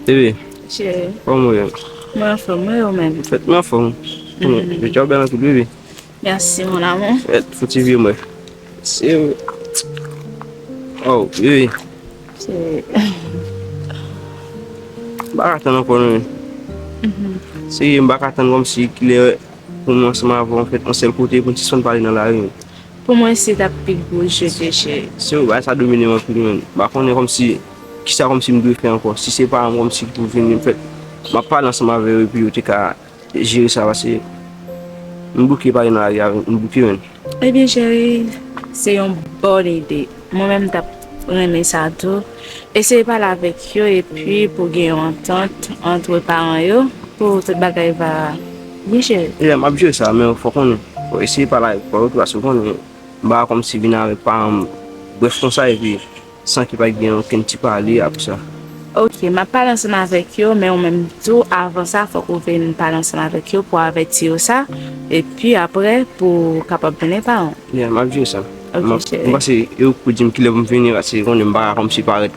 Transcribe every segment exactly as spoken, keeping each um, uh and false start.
Bebe, cheri, kòman w ye? Mwen anfòm, wi, ou menm? Fèt mwen anfòm. Jodi a w bèl anpil, bebe. Mèsi, mon amour. Fèt, fouti vye mwen. Se Oh, bebe. Cheri. M pa ka tann ankò, non. Serye, m pa ka tann kòmsi kilè pou mwen ansanm avè w, anfèt, yon sèl kote pou n sispann pale nan lari, men. Pou mwen, se t ap pi gwo jete, cheri. Se ou, bagay sa domine m anpil, men. M pa konnen kòmsi, kisa kòmsi m dwe fè ankò. Si se paran m kòmsi ki pou vini, anfèt, m ap pale ansanm avè yo, epi yo te ka jere sa, paske m bouke pale nan lari a, m bouke, men. Ebyen, cheri, se yon bòn ide. Mwen menm, m t ap renmen sa tou. Eseye pale avèk yo, epi pou gen yon antant ant paran yo, pou tout bagay va byen, cheri. Yeah, m ap jere sa, men fò konnen. Fò eseye pale avèk paran yo tou, paske w konnen, m pa kòmsi vin avèk paran m, brèf konsa, epi san ke pa gen okenn ti pale apre sa. Ok, m ap pale ansanm avèk yo, men ou menm tou, avan sa, fòk ou vin pale ansanm avèk yo pou avèti yo sa, epi apre, pou w kapab vin paran w. Yeah, m ap jere sa. Ok, cheri. M panse yo pou di m kilè pou m vini, paske konnen m pa ka kòmsi parèt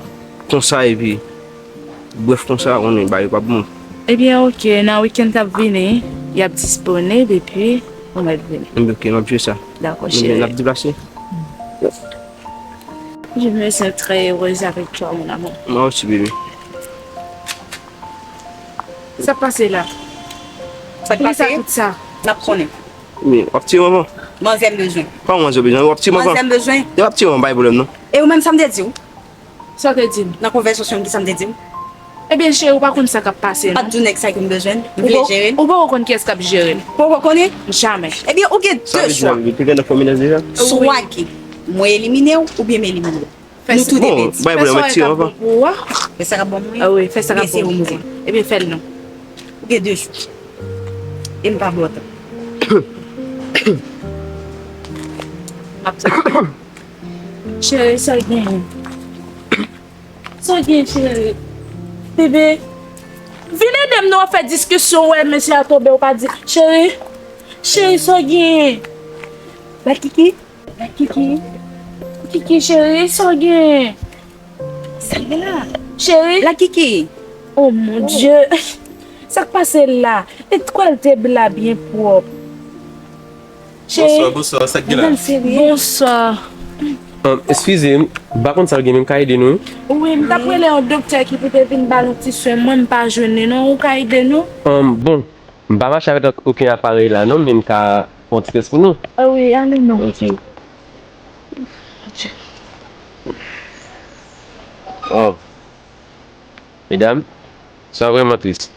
konsa, epi brèf konsa, konnen bagay yo p ap bon. Ebyen, ok, nan wikenn k ap vini, y ap disponib, epi ou mèt vini. Ebyen, ok, m ap jere sa. Dakò, cheri. N ap deplase. Je me sens très heureuse avec toi, mon amour. Mwen osi, bebe. Sa k pase la? Sa k pase? Poukisa tout sa? N ap konnen. Men, w ap tire manman. Manzè m bezwen. Kòman manzè w bezwen? W ap tire manman. Manzè m bezwen. W ap tire manman, pa gen pwoblèm, non. E ou menm, sa m te di w? Sa w te di m? Nan konvèsasyon, kisa m te di w? Ebyen, cheri, ou pa konn sa k ap pase, non. M pa t di w nèg sa ke m bezwen. M vle jere l. Ou poko konn kiyès k ap jere l. Poko konnen? Jamè. Ebyen, ou gen de chwa. Sa vle di, ou te gen nan fò mennaj deja? Swa ke mwen elimine w, oubyen m elimine w. Nou tou de pèdi. Bon, bay pwoblèm, mwen tire anvan. Fè sa k ap bon pou ou a. Fè sa k ap bon pou mwen. Ah wi, fè sa k ap bon pou mwen. Ebyen, fè l non. Ou gen de jou. E m pa ba w tan. M ap tann. Cheri, sa w gen? Sa w gen, cheri? Bebe, vin ede m non, w ap fè diskisyon, w wè mesye a tonbe, w pa di, cheri, cheri, sa w gen? Ba Kiki. Kiki. Kiki, cheri, sa w gen? Sa l gen la? Cheri. La Kiki. Oh mon Dieu. Sa k pase la? E kwè l te bla byen pwòp. Cheri. Bonswa, bonswa, sa k gen la? Bonswa. Eskize m, m pa konn sa l gen, men m ka ede nou, wi. Wi, m t ap rele yon doktè ki pou te vin ba nou ti swen, mwen m pa jwenn li non, ou ka ede nou? Bon, m pa mache avèk okenn aparèy la non, men m ka fè yon ti tès pou nou. Ah wi, ale non. Ok. Oh. Medam, sa vrèman tris.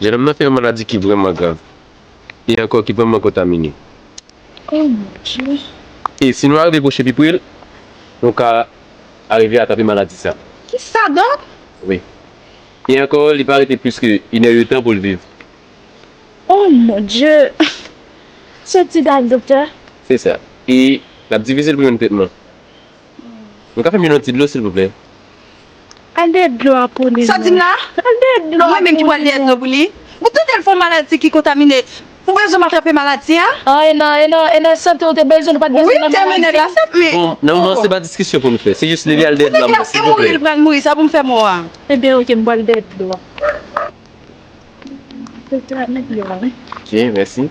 Jennonm nan fè yon maladi ki vrèman grav. E ankò ki vrèman kontamine. Oh mon Dieu. E si nou arive pwoche pi pre l, nou ka arive atrape maladi sa. Kisa, dòk? Wi. E ankò, li pa rete plis ke inè de tan pou l viv. Oh mon Dieu! Se ti dam, doktè? Se sa. E l ap difisil pou jwenn tretman. Nou ka fè m yon ti dlo, silvouplè? Al dèyè dlo a pou li. Sa w di m la? Al dèyè dlo a pou li. Mwen menm ki pral dèyè dlo pou li? Ou tande l fè yon maladi ki kontamine. Ou bezwen m atrape maladi a? Ah, e nan, e nan, e nan sante w te bezwen, nou pa t bezwen nan maladi. Wi, m te mennen l la, sèt, men. Bon, nan moman an, se pa diskisyon pou nou fè. Se jis leve al dèyè dlo a, silvouplè. Ou te di l ap mouri, l pral mouri, sa pou m fè mò a? Ebyen, ok, m pral dèyè dlo a. Doktè, al dèyè dlo a, wi. Ok, mèsi.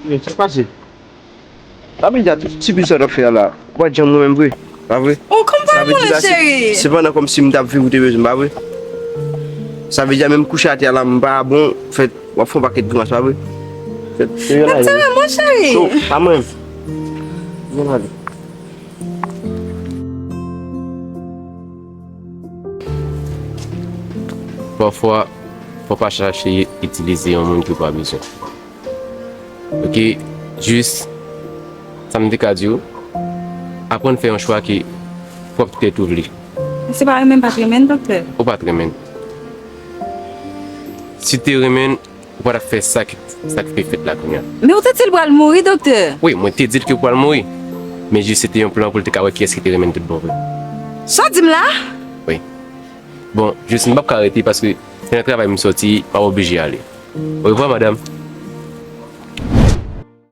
Yo, sa k pase? Sa vle di a tout ti bizòt w ap fè a la, ou pa t janm renmen m vre, pa vre? Oh, kòm pa renmen w, cheri? Sepandan kòmsi m t ap viv ou te bezwen m, pa vre? Sa vle di a menm kouche atè a la, m pa bon, fèt, w ap fè yon pakèt grimas, pa vre? Fèt, renmen w, cheri. So, pa mwen. Renmen w. Pafwa, fò w pa chache itilize yon moun ke w pa bezwen. Ok, jis, sa m te ka di w, aprann fè yon chwa ke pwòp tèt ou vle. Se pa renmen m pa t renmen l, doktè? Ou pa t renmen l. Si w te renmen l, ou pa t ap fè sa ki, sa ki te fèt la kounye a. Men ou te di l pral mouri, doktè. Wi, mwen te di l ke w pral mouri. Men jis se te yon plan pou l te ka wè kiyès ki te renmen l tout bon vre. Sa w di m la? Wi. Bon, jis m p ap ka rete paske Se nan travay m soti, m ap oblije ale. Orevwa, madanm.